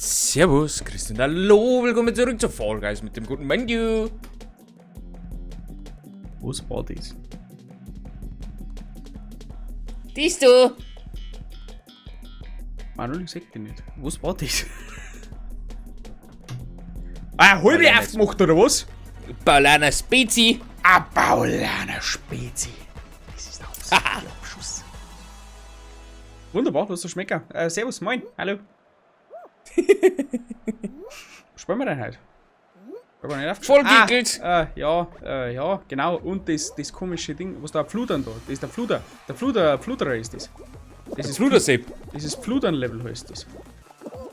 Servus, Christian, hallo, willkommen zurück zu Fall Guys mit dem guten Mandy. Was war das? Dies du! Manuel, ich seh dich nicht. Was war das? Ah, halbe aufgemacht, oder was? Paulaner Spezi. Ah, Paulaner Spezi. Das ist der Abschuss. Wunderbar, lass es schmecken. Servus, moin, hallo. Was spielen wir denn heute? Hab ich nicht aufgeschrieben. Voll geekelt. Ah, ja, ja, genau. Und das komische Ding, was da Fludern da? Das ist der Fluder. Der Fluder, Fluderer ist das. Das ist Fludersepp. Das ist Fludern-Level heißt das.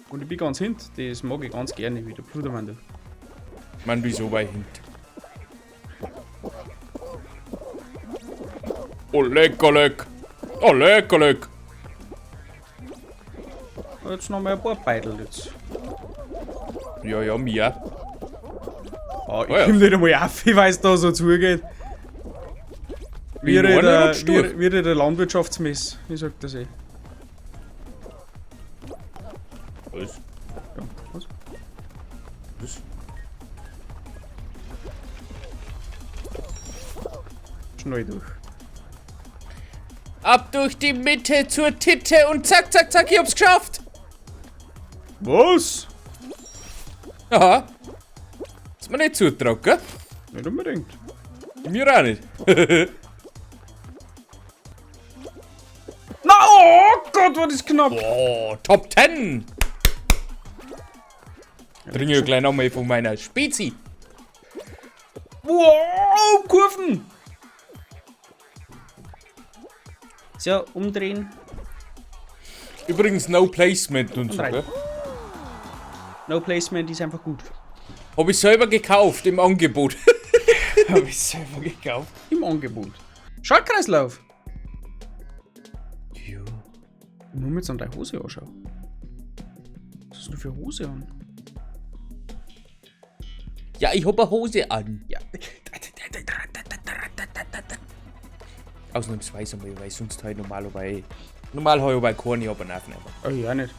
Und ich bin ganz hint, das mag ich ganz gerne, wie der Fluderwandel. Man, wieso weit hint? Oh, lecker, leck. Oh, lecker, leck. Jetzt noch mal ein paar Beidel jetzt. Ja, ja, mir. Oh, ich Oh ja. komm nicht einmal auf, ich weiß, da so zugeht. Wie Wie der, einer rutscht durch. wie der Landwirtschaftsmess, ich sag das eh. Was? Ja, was? Was? Schnell durch. Ab durch die Mitte zur Titte und zack, zack, zack, ich hab's geschafft! Was? Aha. Ist mir nicht zutraut, gell? Nicht unbedingt. Mir auch nicht. Na, oh Gott, war das knapp! Boah, Top 10! Trinke ich gleich nochmal von meiner Spezi. Wow, Kurven! So, umdrehen. Übrigens, No Placement und so, rein. gell? No Placement ist einfach gut. Hab ich selber gekauft im Angebot. Hab ich selber gekauft. Im Angebot. Schaltkreislauf! Ja. Nur mit so einer Hose anschauen. Was hast du für Hose an? Ja, ich hab eine Hose an. Ja. Ausnahmsweise mal, weil sonst halt normal aber normal hab ich aber keine, aber nein, Oh ja, nicht.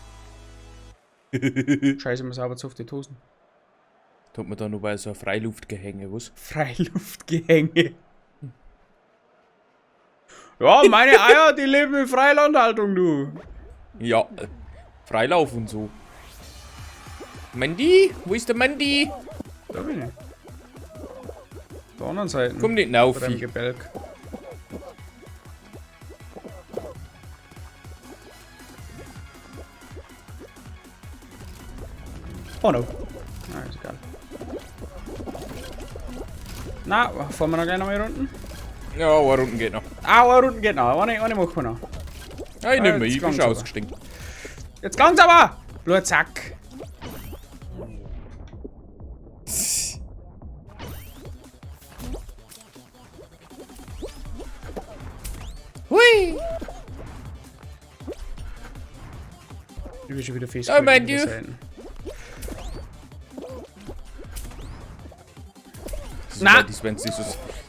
Scheiße, mir sauber zu auf die Hosen. Da hat man da noch bei so ein Freiluftgehänge, was? Freiluftgehänge. Ja, meine Eier, die leben in Freilandhaltung, du. Ja, Freilauf und so. Mandy? Wo ist der Mandy? Da bin ich. Auf der anderen Seite. Komm nicht rauf. Vor dem Gebälk. Oh no. Na, ist egal. Na, fahren wir noch gleich noch mal Runden? Ja, eine Runden geht noch. Ah, eine Runden geht noch. Eine machen wir noch. Ja, ich nehme Ah, ich jetzt bin schon gang's aber. ausgestiegen. Jetzt gang's aber! Blutsack! Hui! Ich bin schon wieder Oh, festgehalten. mein auf der du. Seite. Das ist Na! immer das, wenn sie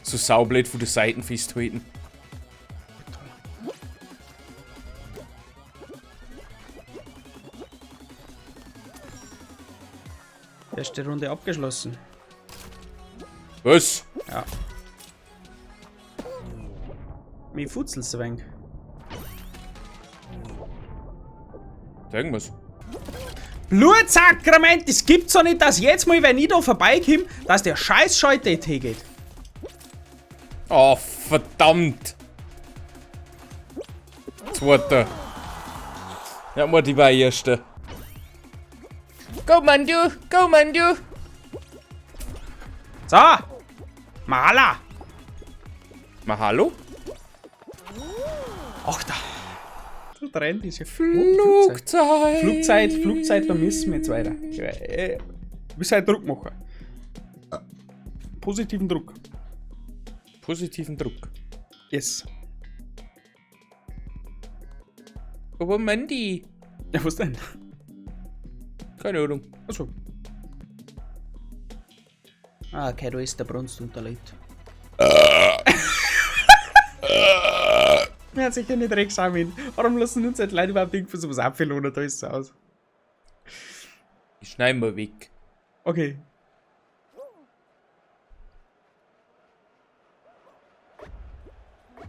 so saublöd von der Seiten festhalten. Erste Runde abgeschlossen. Was? Ja. Mir futzelt's ein wenig. Sagen wir's. Blutsakrament, das gibt's doch nicht, dass jetzt mal, wenn ich da vorbeikomme, dass der scheiß Schalter geht. Oh, verdammt! Zweiter. Ja, mal die war erste. Go, Mandu! Go, Mandu! So! Mahala! Mahalo? Ach da! Der Trend ist ja Flugzeit! Flugzeit, Flugzeit, da müssen wir jetzt weiter. Du bist halt Druck machen. Positiven Druck. Positiven Druck. Yes. Aber Mandy. Ja, was denn? Keine Ahnung. Achso. Ah, okay, da ist der Brunst unterlegt. Mir hat sicher nicht recht zusammen. Warum lassen uns halt Leute überhaupt irgendwie sowas abfällen oder da ist es aus? Ich schneide mal weg. Okay.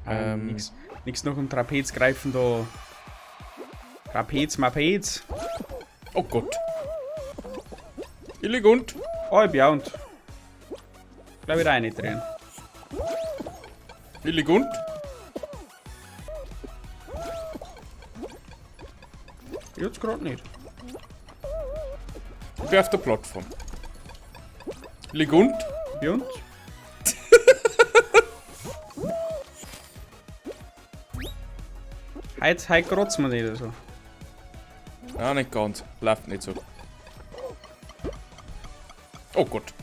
Nix, nix noch um Trapez greifen da. Trapez, Mapez. Oh Gott. Ich lieg und. Oh, ich bin auch und. Gleich wieder reindrehen. Ich lieg und. Jetzt grad nicht. Ich bin auf der Plattform. Lieg und. Wie und? Heute kratzt man nicht so. Ja, nicht ganz. Läuft nicht so. Oh Gott.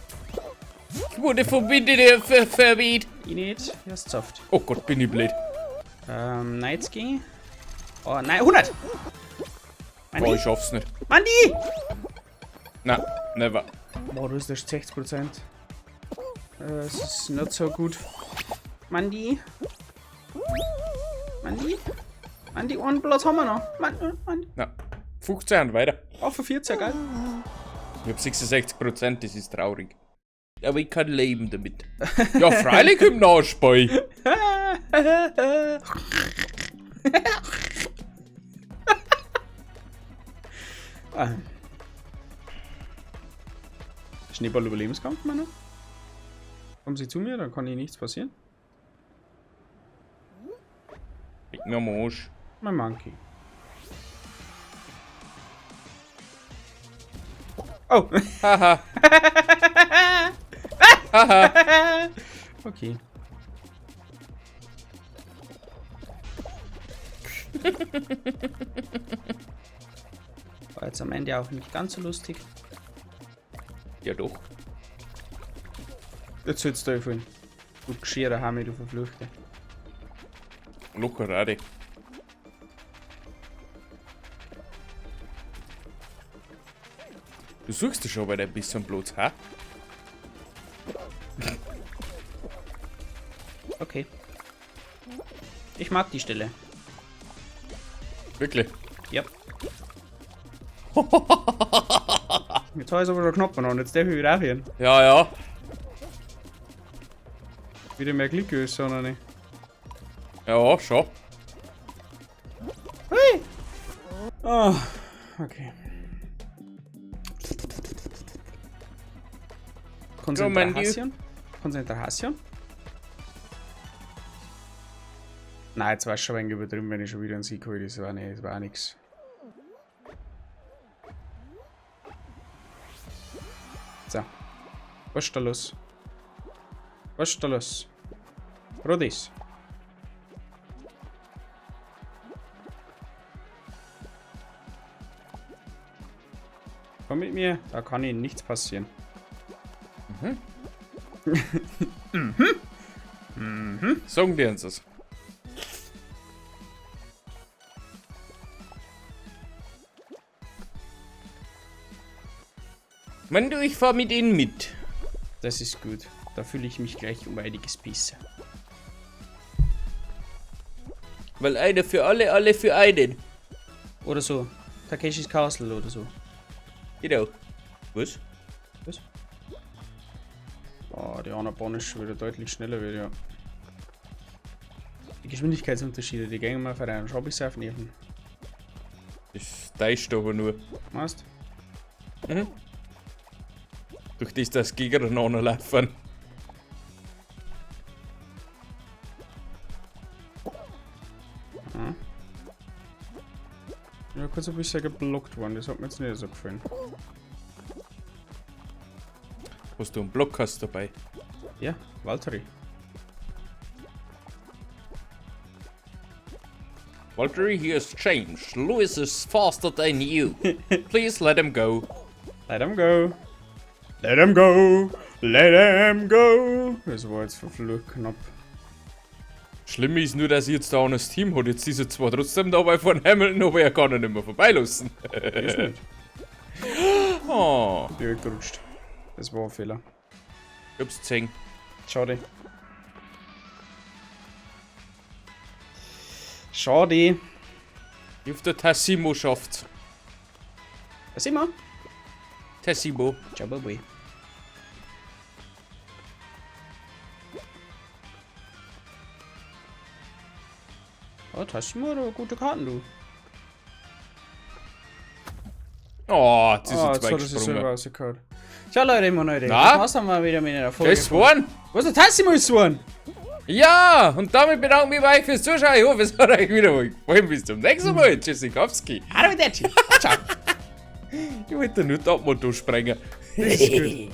Ich wurde verbindet, verweht. Ich nicht. Erst Saft. Oh Gott, bin ich blöd. 90. Oh, nein, 100! Mandi? Boah, ich schaff's nicht. Mandi! Na, never. Boah, du hast erst 60%. Es ist nicht so gut. Mandi. Mandi. Mandi, einen Platz haben wir noch. Mandi. Na, 15 und weiter. Auf 14, geil. Ich hab 66%, das ist traurig. Aber ich kann leben damit. Ja, freilich im Nachspiel. Ah. Schneeball Überlebenskampf, meine? Kommen Sie zu mir, dann kann Ihnen nichts passieren. Leck mir am Arsch. Mein Monkey. Oh! Haha. Haha. Okay. War jetzt am Ende auch nicht ganz so lustig. Ja doch. Jetzt sollst du hin. Du Geschirr, Hami, du Verfluchte. Locker Rade. Du suchst dich schon bei ein bisschen Platz, ha? Okay. Ich mag die Stelle. Wirklich? Ja. Jetzt habe ich aber schon knapp und jetzt darf ich wieder aufhören. Ja, ja. Wieder mehr Glück ist, sondern nicht. Ja, schon. Hui! Oh, okay. Konzentration? Konzentration? Nein, jetzt war es schon ein wenig übertrieben, wenn ich schon wieder einen Sieg hole. Das war nicht, das war auch nix. So. Was ist da los? Was ist da los? Rudis. Komm mit mir, da kann Ihnen nichts passieren. Mhm. Mhm. Mhm. Sagen wir uns das. Wenn du, ich fahr mit ihnen mit. Das ist gut. Da fühle ich mich gleich um einiges besser. Weil einer für alle, alle für einen. Oder so. Takeshis Castle oder so. Genau. Was? Was? Oh, die andere Bahn ist schon wieder deutlich schneller wieder, ja. Die Geschwindigkeitsunterschiede, die gehen mal voran. Schau ich auf Nerven. Das täuscht aber nur. Meinst? Mhm. Durch das, dass gegeneinander laufen. Mhm. Ja, kurz ein bisschen geblockt worden, das hat mir jetzt nicht so gefallen. Hast du einen Block hast dabei? Ja, Valtteri. Valtteri, here's James. Lewis is faster than you. Please let him go. Let him go. Let him go. Let him go. Das war jetzt verflucht knapp. Schlimm ist nur, dass ich jetzt da auch das Team hat. Jetzt ist er zwar trotzdem dabei von Hamilton, aber er kann ihn nicht mehr vorbeilassen. Ist nicht. Oh. Ich bin gerutscht. Das war ein Fehler. Ich hab's gesehen. Schade. Schade. Ich hoffe, der Tassimo schafft's. Was immer? Tassimo. Ciao, bye. Oh, Tassimo hat aber gute Karten, du. Oh, jetzt ist Oh, er jetzt zwei hat er sich selber gesprungen. rausgehauen. Ciao, Leute, immer noch. Na? Das war's dann mal wieder mit einer Folge. Das waren. Was, der Tassimo ist geworden? Ja, und damit bedanke ich mich bei euch fürs Zuschauen. Ich hoffe, es hat euch wieder mal gefallen. Bis zum nächsten Mal. Tschüssikowski. Arrivederci. Ciao. Ich wollte nur die Abmod durchsprengen. Das ist gut.